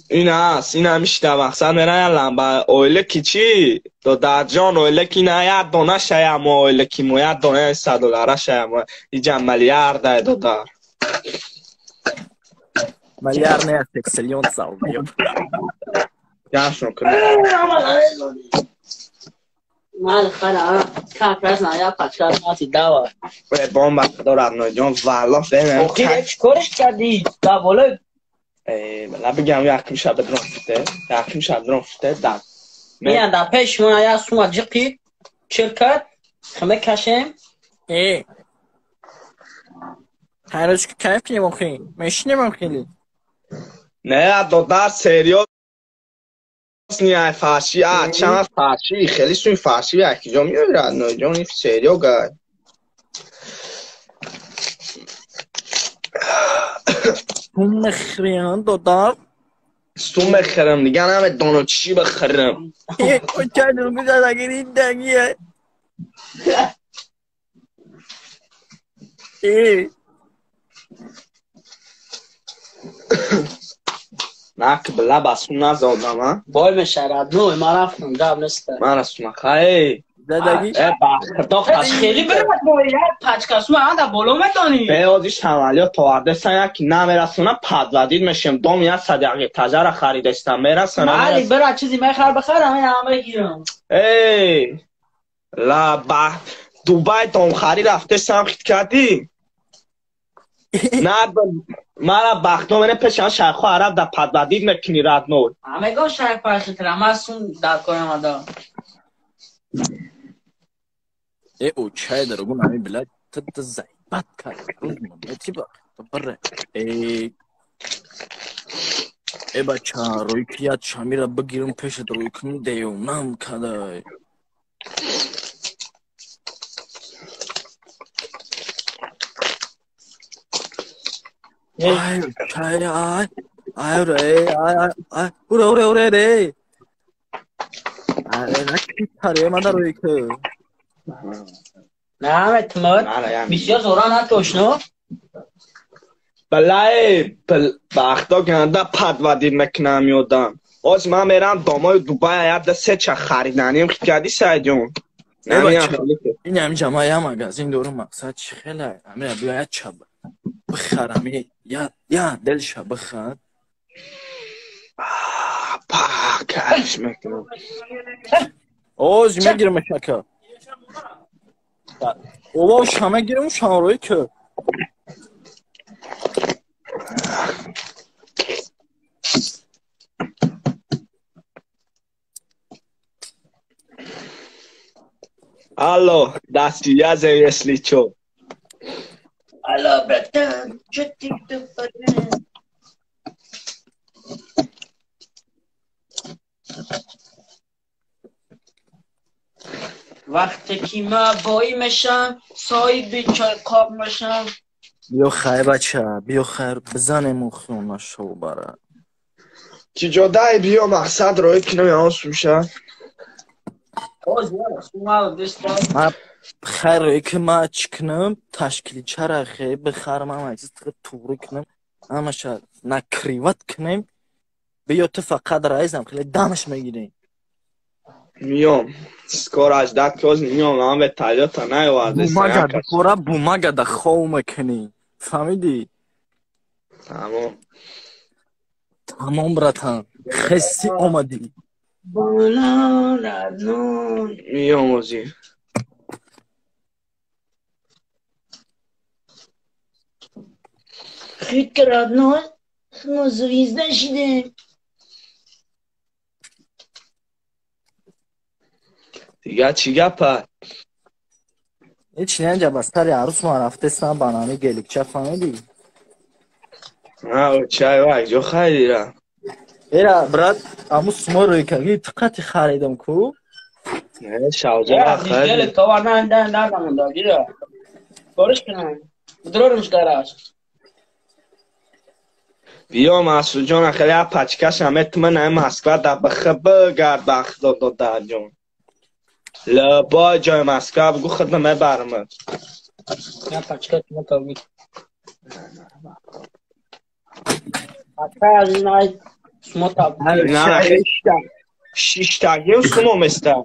این هست این همیشه مقصد میرن لنبا اویله کی چی دادر جان اویله کی نه یه دانه شایم ما اویله کی ما یه دانه $100 شایم ما اینجا میلیارد دادر میلیارد نه تکسلیون سال یاشون کنه مال خلا کافرس نه یا پاچکار ماتی داوا بomba دارم جان والله فهم اوکی چیکارش کردی دا بالا بلا بگم یکم شب درفته یکم شب درفته داد میان دا پیش ما یا سوما جقی شرکت خمه کشم ای هنوز که کیف کنیم آخه میشینیم خیلی نه دادار سریوس نیای فارسی چند فارسی خیلی سوی فارسی یکی جا میاد نه جان این سریو گای تو مخریان دادار تو مخرم دیگه همه دانو چی بخرم چند میزد اگر این دنگیه نه که بلا بسون نزادم ها بای مشرد نو ما رفتم قبل نیست من رسوم خیلی زدگی خیلی برد باید پچکسو من در بالا میتونی به آزیش عملیات آورده سن یکی نمیرسونم پدودید میشم دوم یه صدقه تجاره خریدستم میرسونم علی برا چیزی میخر بخرم این همه گیرم ای لا با دوبای دوم خرید رفته سم خید کردی نه مرا بختم منه پشان شیخ عرب در پدودید میکنی رد نور همه گاه شیخ پرخی ترم از سون در کنم آدم ای او چای در گون همی بلاد تد زایبات کار روز من بره ای ای بچه روی کیات شامیرا بگیرم پیش روی کنم دیو نام کدای آی چای آی آی ره آی آی اوره اوره اوره ره آی نکی تاره من روی که نه اعتماد بسیار زوران نتوشنو بلای بختا گنده پدودید میکنم یادم آز من میرم دامای دوبای یاد سه چه خریدنیم خید کردی سعید جون این هم جمعه هم مگازین دورم مقصد چی خیلی امیر بیا چه بخرم یا دلش بخر پاکش میکنم آز میگیرم شکر اوه شمه گیرم شماره که Алло, да связи, если чё. Алло, братан, чё ты тут? وقتی که ما بایی میشم صاحب چای قاب میشم. بیا خیر بچه، بیا خیر بزنیم و خونه شو بره. چی جادای بیا مقصد روی کنم یا سوشه. ما خیر که ما چکنم تشکیلی چرا خیر بخرم اما چیز توری کنم اما شد نکریوت کنم بیا تو فقط رئیسم خیلی دمش میگیریم. میام سکور 18 کلاس میام من به تایتا نیاورده بومگا دکورا بومگا دا خو میکنی فهمیدی؟ تمام تمام براتان خسی اومدی بالا ردنون میام ازی خیلی که ردنون ما زویز نشیدیم دیگه چی گپه؟ هیچ نه اینجا بس سر عروس ما رفته سن بانانی گلیکچه فهمیدی؟ نه چای وای جو خیلی را ایرا برات امو سمو روی کردی تقاتی خریدم کو؟ نه شاوجه خیلی تو نه نه نه نه گیره کارش کنم درورمش گراش بیا مسعود جان خیلی پچکش همه تو من مسکو در بخ بگرد بخ داد جان لبای جای مسکو بگو خدمه برمه نه پچکش ما تاوی Ака сумо та. На, шиштагим сумо места.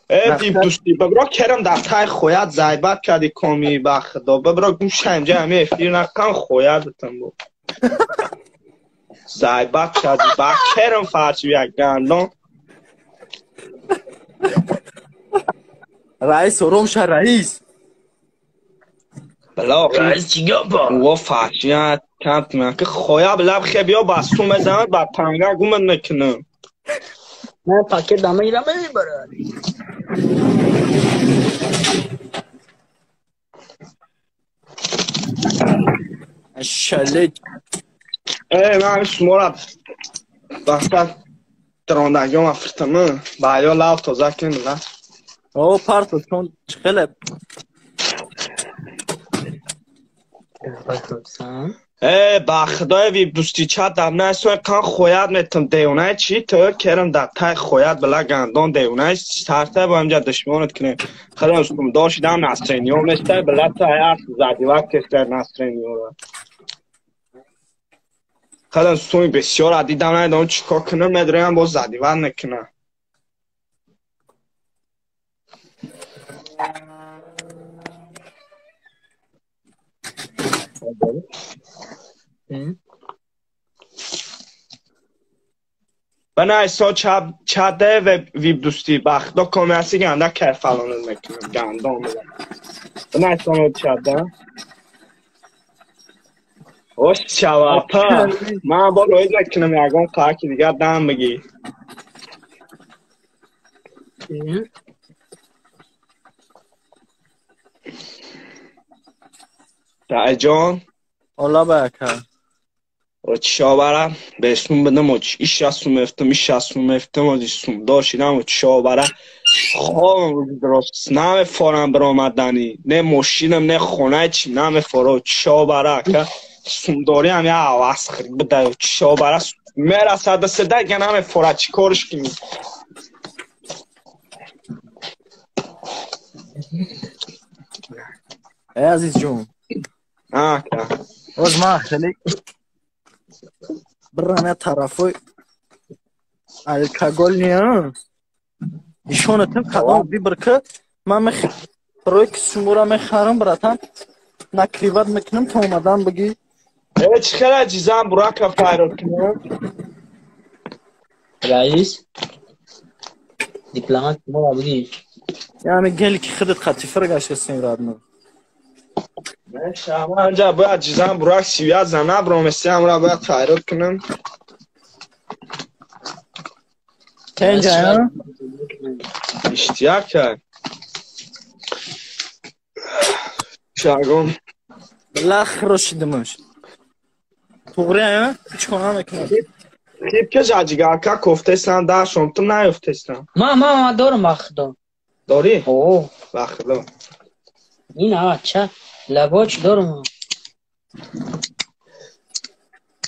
Э, дӯсти, бибро керам дар тай хоят зайбат кардӣ коми ба худо. Бибро гӯша инҷа ҳами эфир нақан хоятатам бо. Зайбат кардӣ, ба керам фарчи як гандон. Раис, ором ша, раис. Бلا раис чӣ гапа? Во фарчи кам ки хоя лаб хе биё ба сум мезанад ба танга гумат мекунам. Ман пакет дамира мебарад. Шале. Э, ман шумора вақта дрондагиём афртам, ба ё лав тоза кун била. О, парто чон хеле. Э, ба худои ви дӯсти чат дар насой кан хоят метам деунай чи то керам дар тай хоят била гандон деунай сарта бо инҷа душмонат кунем. Хеле сум дошидам насрениё местай била тай арс задива кеста насрениёра. Хеле суми бисёр дидам надонам чӣ кор кунам, медроям боз задива накунам. Бана со чаде виб дӯстӣ ба худо комиаси ганда кайфалонат мекунам гандон. Бана со чада. Ош чавапа. Ман бо роид мекунам ягон қаки дигар дам бигӣ. Даҷон. Ола ба ака. Очшобара бесум бидам оч иша сум эфтам иша сум эфтам ози сум дошидам очшобара хобам дуруст намефорам баромадани не мошинам не хона чи намефора очшобара ака сумдориам я аваз хирик бидай очшобара мерасад ба седа га намефора чӣ корш кунӣ. Э азизҷон. Ака. Оз ман хеле бирам я тарафои алкоголь не нишонатам кадом вибр ки ман рои ки сумура мехарам братан накриват мекунам то омадан бигӣ. Э чӣ хела ҷизам бурака файрод кунам? Раис дипломат шуморо бигӣ. Яъне гели ки худат қатифир гаштасем радно. Ман инҷа бояд ҷизам бурак сивият зана бромесиамра бояд файрод кунам. Тенҷа иштияк кард. Чагон. Билахиро шидимаш. Туғри чӣ кор намекунад? Типке жаҷигарка кофтесам даршон ту наёфтесам. Ман дорам ба худо. Дорӣ? О. Ба худо. Ин ача лабоч дорам.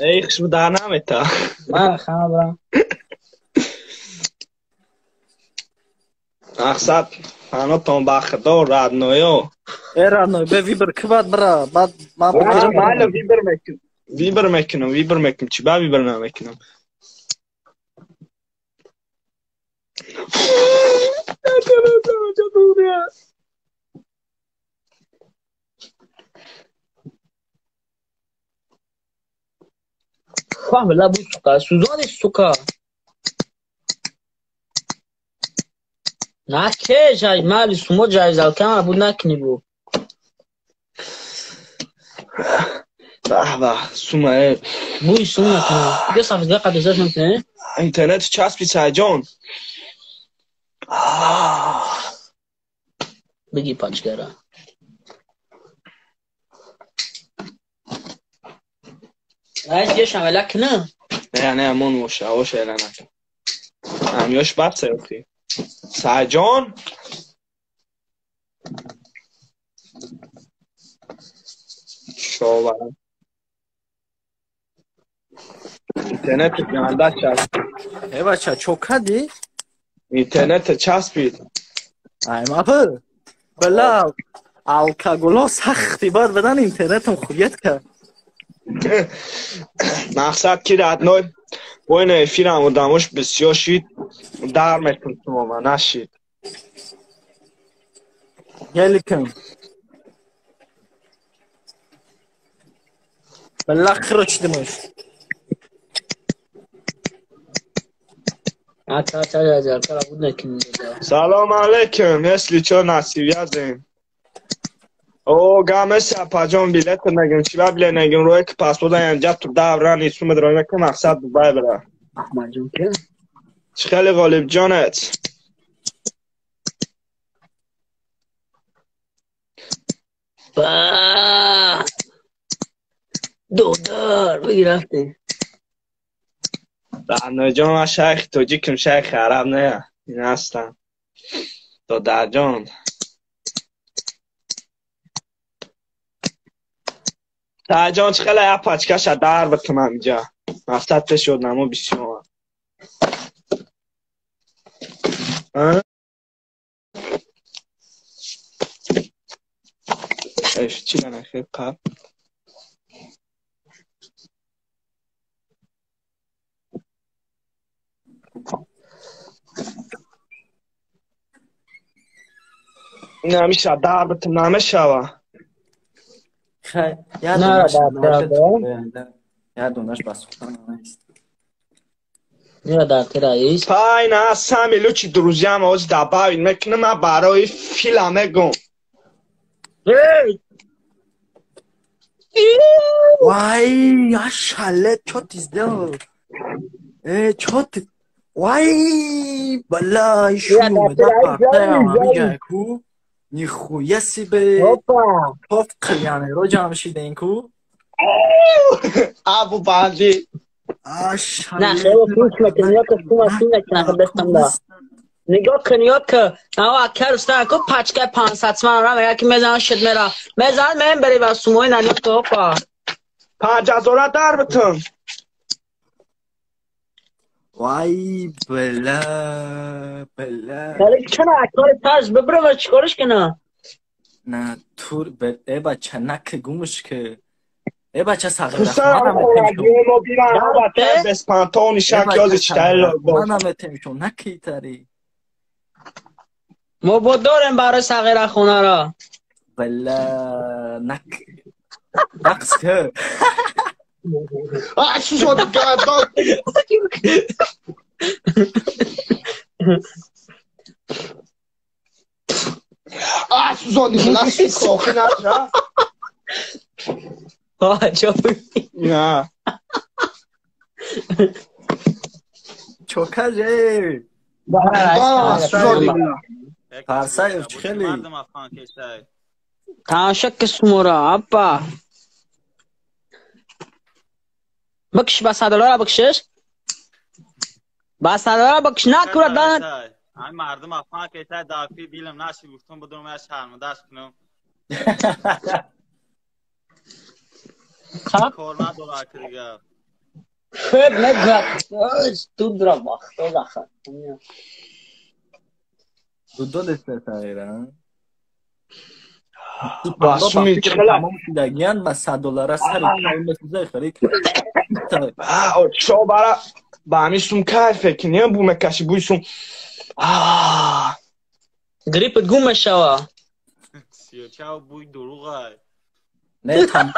Эй хушбу дар намета. Ман хабарам. Мақсад панотон ба худо радноё. Э радной бе вибр ки баъд бира баъд ман майла вибр мекунам. Вибр мекунам, вибр мекунам. Чӣ ба вибр намекунам? Бла бу сука, сӯзони сука. Накежай, мали сумо ҷайзалкама буд накунӣ бу. Баҳ баҳ, сума э. Буи сум накунӣ. Ё сафедга қадизаш мекунӣ? Интернет часпи сайҷон. Бигӣ пачкара. Раис ҷешам эла кунам? Не, не, мон боша, оша эла накун. Ҳамёш бад саёхӣ. Сайҷон? Шовара. Интернет ганда часпид. Э бача, чо кардӣ? Интернет часпид. Ай мапа. Бала алкоголо сахти бад бадан интернетам хуят кард. Мақсад ки родной бо ин эфирам одамош бисёр шид дар мекунтум нашид. Геликам. Балахро чидимош. Салом алейкум, если чё насиб. О, гамес апаҷон билет нагим, чӣ ба билет нагим, рӯе ки паспорт янҷа ту давран исум дроме ки мақсад Дубай бира. Аҳмадҷон ки? Чӣ хеле ғолибҷонет. Ба! Додар, бигирafтем. Раҳноҷон, ман шайхи тоҷикам, шайхи араб не, ин ҳастам. Додарҷон. Таҷон чӣ хеле як пачкаша дар бикунам инҷа. Мақсад пеш однамо бисёр. Чӣ нахел қаб? Намеша дар битум намешава. Ядонаш ба сухтан нест. Пайна сами лучи друзьям оз добавить мекунам, ман барои фила мегум. Вай, я шале, чё ты сделал? Чё ты? Вай, бала, ещё ку. Нихуя себе. Опа. Тоф қилгани ро ҷамъ шидем ку. Абу банди. На, хеле пуш мекунӣ, ё ки шума син мекунӣ, дастам да. Нигоҳ кун, ё ки ава акар уста ку пачка 500 сомон ра мега ки мезанам шид мера. Мезан мен бери ба сумои на нигоҳ опа. 5000 дар битум. Вай, бла, бла. Хеле чана акар таж бибра ва чикориш кина? На, тур э бача нак гумш ки. Э бача сағир. Манам накитари. Мо бо дорем барои сағира хонаро. Бла, нак. Рақс ки. А, шуд гадон. А, сузони, нас сохи наша. А, чё? На. Чё каже? Да, сузони. Парсаев чӣ хеле? Тамошо ки сумора, апа. Бикш ба $100 бикшиш. Ба $100 бикш накура дан. Ай мардум афған кеса дафи дилам наши гуфтум будум я шармандаш кунам. Кор надора дига. Хеб мегӯяд дудра вақто заха. Дудо десте тағира. Басуми чила. Дагян ба $100 сари кай харид. А, чо бара ба ҳамин сум кайфе ки не бу мекаши буи сум. Гриппет гум мешава. Сиёчао буи дуруғай. Не там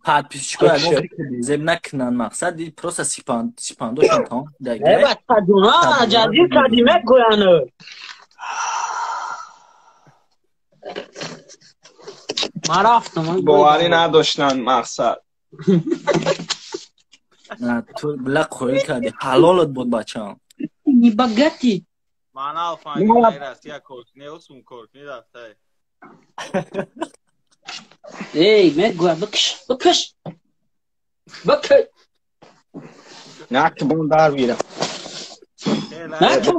подписчикои ягон фикр безеб накунанд, мақсад просто сипандошон тамом шудагӣ. Э бачаҷона, ҷазир кардӣ мегӯянд. Ман рафтам. Боварӣ надоштанд мақсад. На, ту била қоил кардӣ, ҳалолат буд бачаам. Не богатый. Ман алфанги Россия коркне, усум коркне рафтай. Эй, мегӯяд бикш, бикш. Бикш. Нак бон дар бира. На, ту.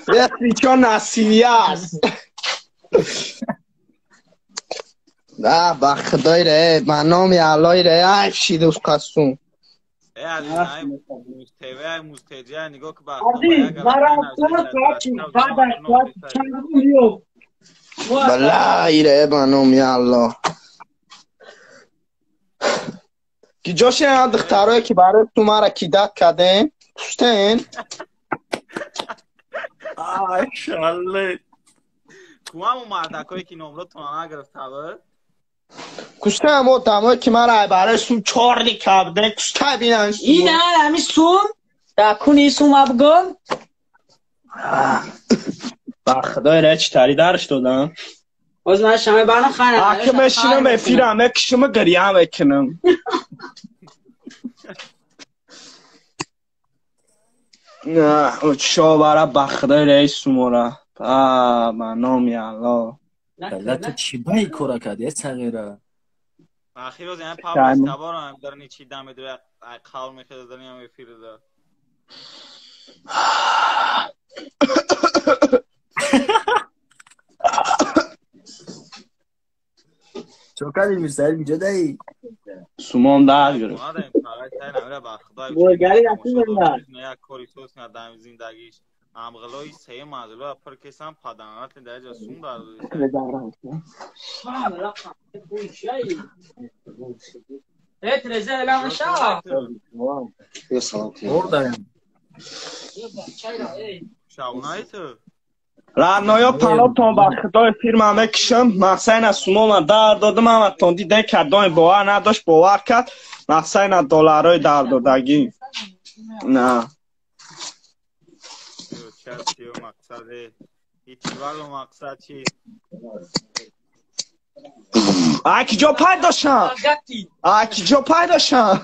Если чё насия аст. Да, ба худой ре, ба номи Аллоҳ ре, айф шидус қасум. Э, ай муз ТВ, ай муз ТЖ, нигоҳ ки ба Азиз, ман рафтам, чанд баъд чанд рӯз. Балла ба номи Аллоҳ. Ки ҷоше духтарое ки барои ту мара кидат кардем, куштен? Ай, шалле. Куаму мардакое ки номротона нагирифта буд? Куштаам одамое ки мара барои сум чорли кардем, кушта бинан. Ин ҳами сум, дар куни сум абгон. Ба худои ра читари дарш додам. Боз ман шамай барам хана. Аки мешинам эфирам мекушам гиря мекунам. На, шобара ба худои раис сумора. Ба номи Аллоҳ. Дада ту чӣ ба ин кора кардӣ, сағира? Ахир роз ян паблик таборам дарни чи дам медура қавл мехеза дарни ам эфир да. Чо кардӣ Мирсаид инҷо даи? Сумон дар гирифт. Болгари рафтем. Як кори сос на дам зиндагиш. Амғлои се манзило пур кесам паданат дар ҷо сум дар. Раноё панотон ба худои фирма мекушам. Мақсайна сумона дар додам, ҳаматон дидем кадоме бовар надошт, бовар кард. Мақсайна долларҳои дар додагӣ. На. Аки ҷо пайдо шам? Аки ҷо пайдо шам?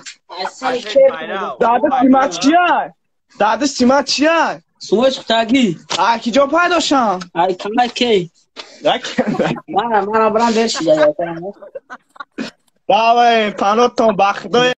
Дада сима чия? Дада сима чия? Сумои сухтагӣ. Аки ҷо пайдо шам? Ай камай кей? Мана, мана брам берши. Давай, панотон ба худои